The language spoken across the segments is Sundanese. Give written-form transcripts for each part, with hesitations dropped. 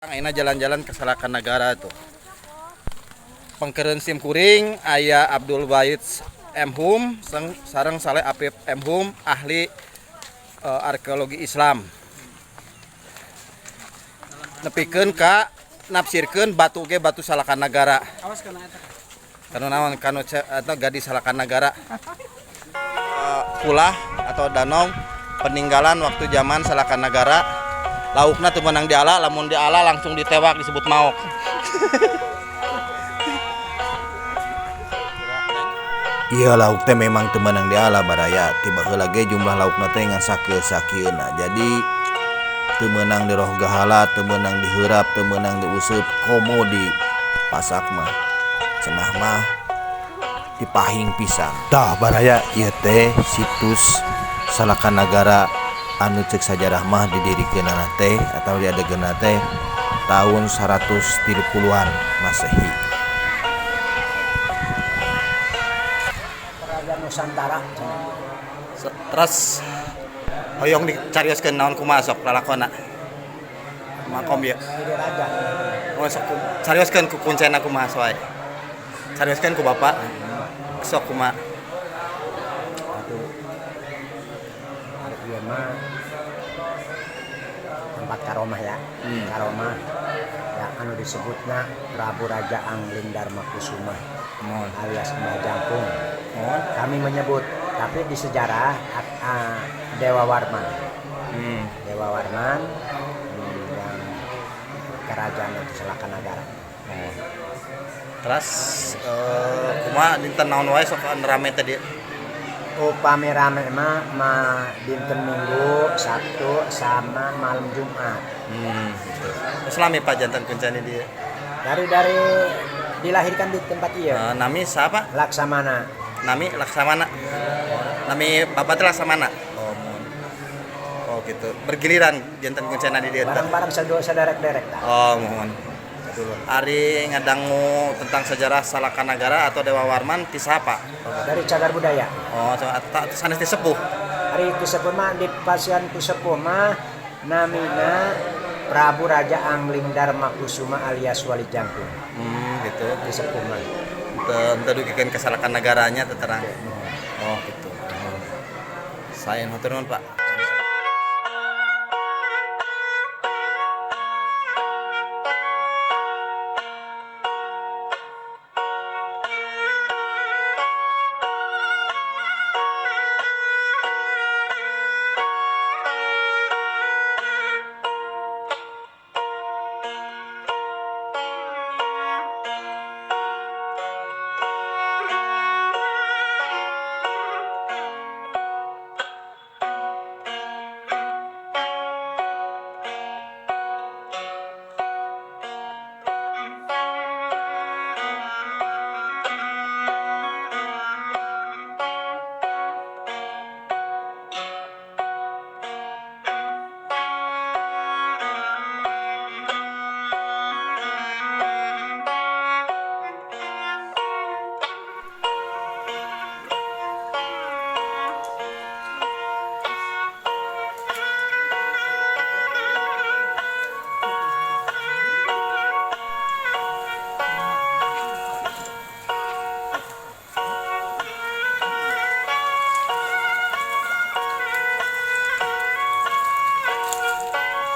Ayeuna jalan-jalan ke Salakanagara tuh. Pengkereun sim kuring aya Abdul Wahid M Hum sareng Saleh Apip M Hum, ahli arkeologi Islam. Nepikeun ka nafsirkeun batu ge batu Salakanagara. Awas kana eta. Kanu naon, kanu atau gadis Salakanagara. Kulah atau danau peninggalan waktu zaman Salakanagara. Laukna teu meunang diala, lamun diala langsung ditewak, disebut maok. Iya, lauk teh memang teu meunang diala, baraya. Ti baheula ge jumlah laukna teh ngan sakieu-sakieuna. Jadi teu meunang dirohgahala, teu meunang diheurap, teu meunang diuseup, komo di pasak mah. Cenah mah dipahing pisan. Tah baraya, ieu teh situs Salakanagara anu cek sajarah mah didirikeunana teh atau diadegeunna teh tahun 130-an Masehi. Kerajaan Nusantara. Terus hoyong dicarioskeun naon, kumaha sok lalakona? Makom ya. Jadi raja. Oh, sok carioskeun ku kuncena kumaha wae. Carioskeun ku bapak. Sok kumaha? Aduh. Ieu mah tempat karomah ya. Karomah ya anu disebutna Prabu Raja Angling Dharma Kusuma Mohon. Alias Mbah Jangkung. Mohon. Kami menyebut, tapi di sejarah Dewa Warman. Dewa Warman yang kerajaan itu Salakanagara. Mohon. Terus kumaha, dinten naon wae sok anu rame tadi? Upami rame mah dinten Minggu, Sabtu, sama malam Jumat. Gitu. Terus lami Pak janten kuncani dia? Dari dilahirkan di tempat ieu. Nami siapa? Laksamana. Nami Laksamana. Nami Bapak teh Laksamana. Oh, mohon. Oh gitu. Bergiliran janten kuncana di dieu teh. Barang-barang saderek-derek tah. Oh, mohon. Ari ngadangu tentang sejarah Salakanagara atau Dewa Warman ti siapa? Dari cagar budaya. Oh, so, sanes ti sepuh. Ari ti sepuh mah di pasian ku sepuh mah namina Prabu Raja Angling Dharma Kusuma alias Wali Jangkung. Gitu. Ti sepuh mah. Teu teu dugikeun ka Salakanagaranya teu terang. Oh, gitu. Saya hatur nuhun, Pak.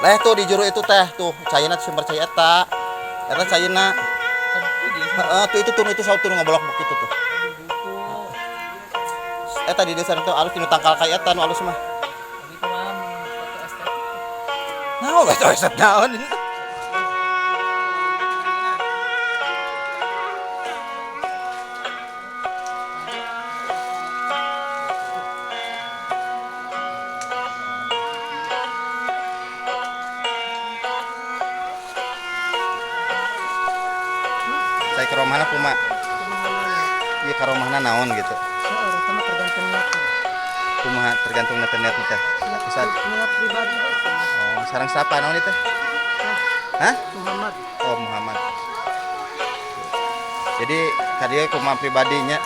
Leh tuh di juru itu teh tuh caina, sumber cai eta. Eta caina. Heeh, tuh itu tuh itu saut tuh ngobolok itu tuh. Eta di desa tuh alus tinu tangkal kai eta nu alus mah. Naon eta esep naon? Saya ke rumahna kumaha? Iya, ke rumahna naon gitu. Tergantung niat. Kumaha tergantung niat teh? Bisa Niat pribadi. Oh, sareng siapa naon itu? Hah? Muhammad. Oh, Muhammad. Jadi kadieu kumaha pribadinya?